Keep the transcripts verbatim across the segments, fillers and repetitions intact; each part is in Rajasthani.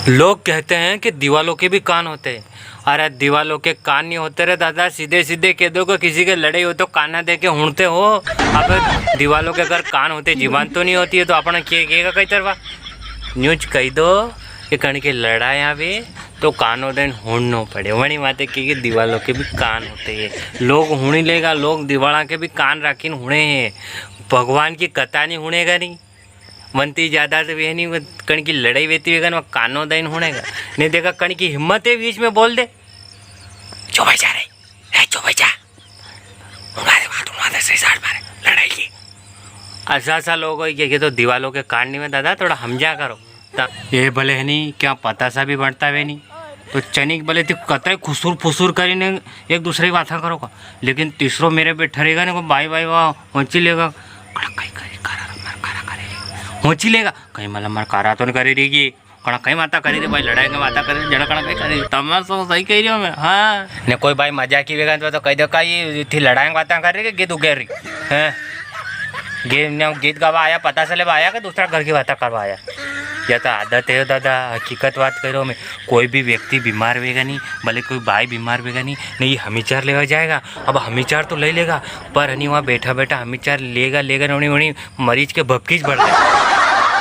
लोग कहते हैं कि दीवालों के भी कान होते हैं। अरे, दीवालों के कान नहीं होते रे दादा, सीधे सीधे कह दो कि किसी के लड़ाई हो तो काना दे के हुणते हो। अब दीवालों के अगर कान होते, जीवान तो नहीं होती है, तो अपना के, केगा कई तरफा? न्यूज कही दो कि कण की लड़ाया भी तो कानो देन हुणनो पड़े। वणी माते के, के दीवालों के भी कान होते हैं। लोग हुणी लेगा, लोग दीवाला के भी कान राखीन हुणे हैं। भगवान की कथा नहीं हुणेगा नहीं। वंती ज्यादा तो वे नहीं, वो कण की लड़ाई वेती वेगा ना, कानो देन हुणेगा। नहीं देखा, कण की हिम्मत है, बीच में बोल दे, "चुप हो जा रे, ए, चुप हो जा।" हमारे बात हुआ था, सही साठ मारे लड़ाई की। ऐसा, ऐसा लोग हो के, के तो दीवालों के कान नहीं में दादा, थोड़ा हमजा करो। ता-, ये भले है नहीं, क्या पता सा भी बढ़ता वे नहीं। तो चनिक भले थी कतरे खुसुर फुसुर करीने एक दूसरे की बाता करो का। लेकिन तीसरो मेरे पे ठरेगा ना, को बाई बाई वाह, होची लेगा। कड़ा कई करे, करा, मर करा करे। होची लेगा। कई मतलब मर करा तो नहीं करे री की। कड़ा कई माता करे रे भाई, लड़ाई की माता करे, जड़ा कड़ा कई करे। तमार सो सही कह रही हूँ मैं, हाँ। ने कोई भाई मजाक ही वेगा तो, तो कह दो का ये थी लड़ाई की बातें कर रही कि गिद्ध उगेर रही, हैं? गिद्ध ने गिद्ध गावा आया, पता चले आया कि दूसरा घर की बातें करवा आया। या तो आदत है दादा, हकीकत बात कह रहा हूँ मैं। कोई भी व्यक्ति बीमार वेगा नहीं, भले कोई भाई बीमार वेगा नहीं, नहीं ये हमीचार लेवा जाएगा। अब हमीचार तो ले लेगा, पर हनी वहाँ बैठा बैठा हमीचार लेगा, लेगा ने उन्हीं, उन्हीं मरीज के भपकीज बढ़ गए।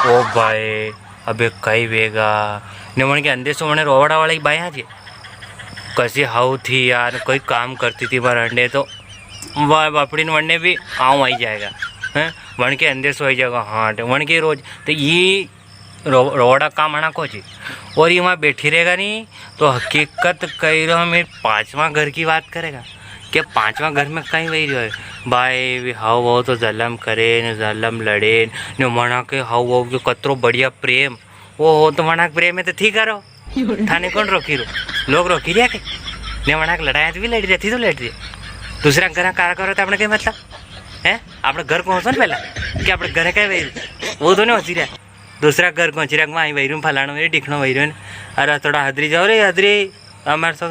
ओ भाई, अबे कई वेगा। ने वण के अंदे से वणे रोवड़ा वाली बाया जे कसी हाउ थी यार, कोई काम करती थी बार अंडे तो वाह बापड़ी ने वणने भी आऊँ आई जाएगा, हैं? वण के अंदे से हो जाएगा, हाँ, तो वण के रोज तो ये रो-, रोवड़ा काम आना को जी। और ये वहाँ बैठी रहेगा नहीं, तो हकीकत कही रहो, मैं पांचवा घर की बात करेगा। के पांचवा घर में कई वही रहो है? भाई, वे हाउ वाउ तो जलम करे, ने जलम लड़े, ने वणा के हाउ वाउ के कतरो बढ़िया प्रेम। वो हो तो वणा के प्रेम में तो ठीक करो। थाने कौन रोकी रो? लोग रोकी रिया के? ने वणा के लड़ाया तो भी लड़ रही थी, तो लड़ रही। दूसरा घर कार करो तो अपने कई मतलब? हैं? अपने घर को होसो ना पहला, कि अपने घर का वही, वो तो नहीं होसी रहा। दूसरा घर को चिराग में आई वही रूम फलाणो वही, ढिकणो वही रूम। अरे थोड़ा हदरी जाओ रे, हदरी। हमारे साथ